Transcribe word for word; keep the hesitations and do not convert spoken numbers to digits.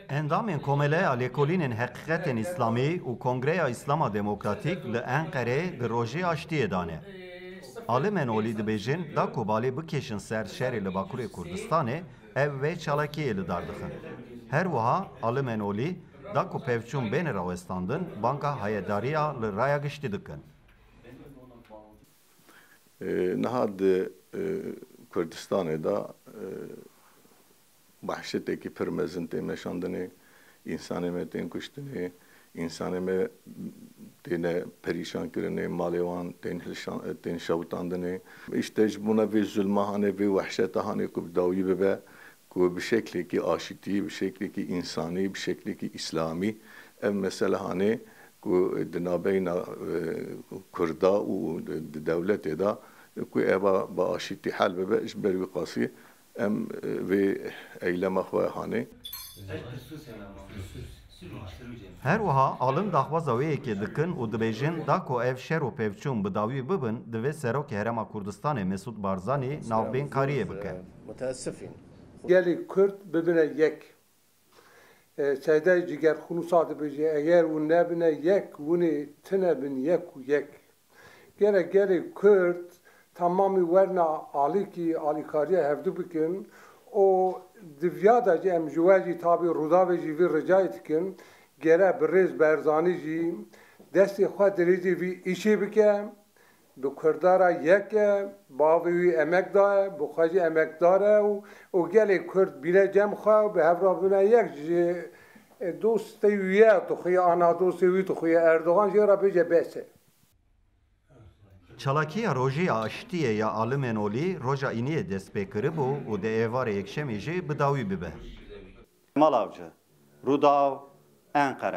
Endamên Komeleya Lêkolînên Heqîqetên Îslamî û Kongreya Îslama Demokratîk li Enqereyê di Rojê Aştiyê de ne. Alim ên Olî dibêjin, da ku balê bikêşin ser şerê li Bakurê Kurdistanê, ev vê çalakiyê li dar dixin. Her wiha Alim ên Olî, da ku pevçûn bêne rawestandin, banga hayedariya li raya giştî dikin. E, niha di, e, Kurdistanê de, e, wehşetekî pir mezin tê meşandinê, însanê me tên kuştinê, însanê me têne perîşankirinê, malê wan tên hilşan-, tên şewitandinê. Îşte ji bona vê zulma hanê, vê wehşeta hanê ku bi dawî bibe, ku bi şeklekî aşitî, bi şeklekî însanî, bi şeklekî îslamî ev mesele hanê ku di navbeyna, e, Kurda û di dewletê de ku eva bi aşitî hel bibe, ji ber wî qasî em, e, vê eylema xwe hanê. Her wiha alim daxwaza wê yekê dikin û dibêjin, da ku ev şer û pevçûn bi dawî bibin, divê Serokê Herêma Kurdistanê Mesûd Barzanî navbênkariyê bike. Gelê Kurd bibine yek. E, Seydayê Cigerxunûsa dibêje, eger hûn nebine yek, hûn ê tune bin yek û yek. Gerek gelê Kurd temamî werna alîkî, alîkariya hevdu bikin û di viya de jî em ji we jî tabî Rûdawê jî vî ricayê dikin, gere birêz Barzanî jî destê xwe dirêjê vî îşê bike. Bi Kurda re yek e, bavê wî emekdar e, bi xwe jî emekdar e û, û gelê Kurd bîne cem xwe û bi hev re bibine yek. Ji, e, dostê wî ye, dixuye ana dostê wî dixuye Erdogan jê re bêje bes e. Çalakiya Rojê ya Aştiyê ya Alim ên Olî roja îniyê dest pê kiribû û dê êvarê yekşemê jî bi dawî bibe. Kemal Avcı, Rûdaw, Enqere.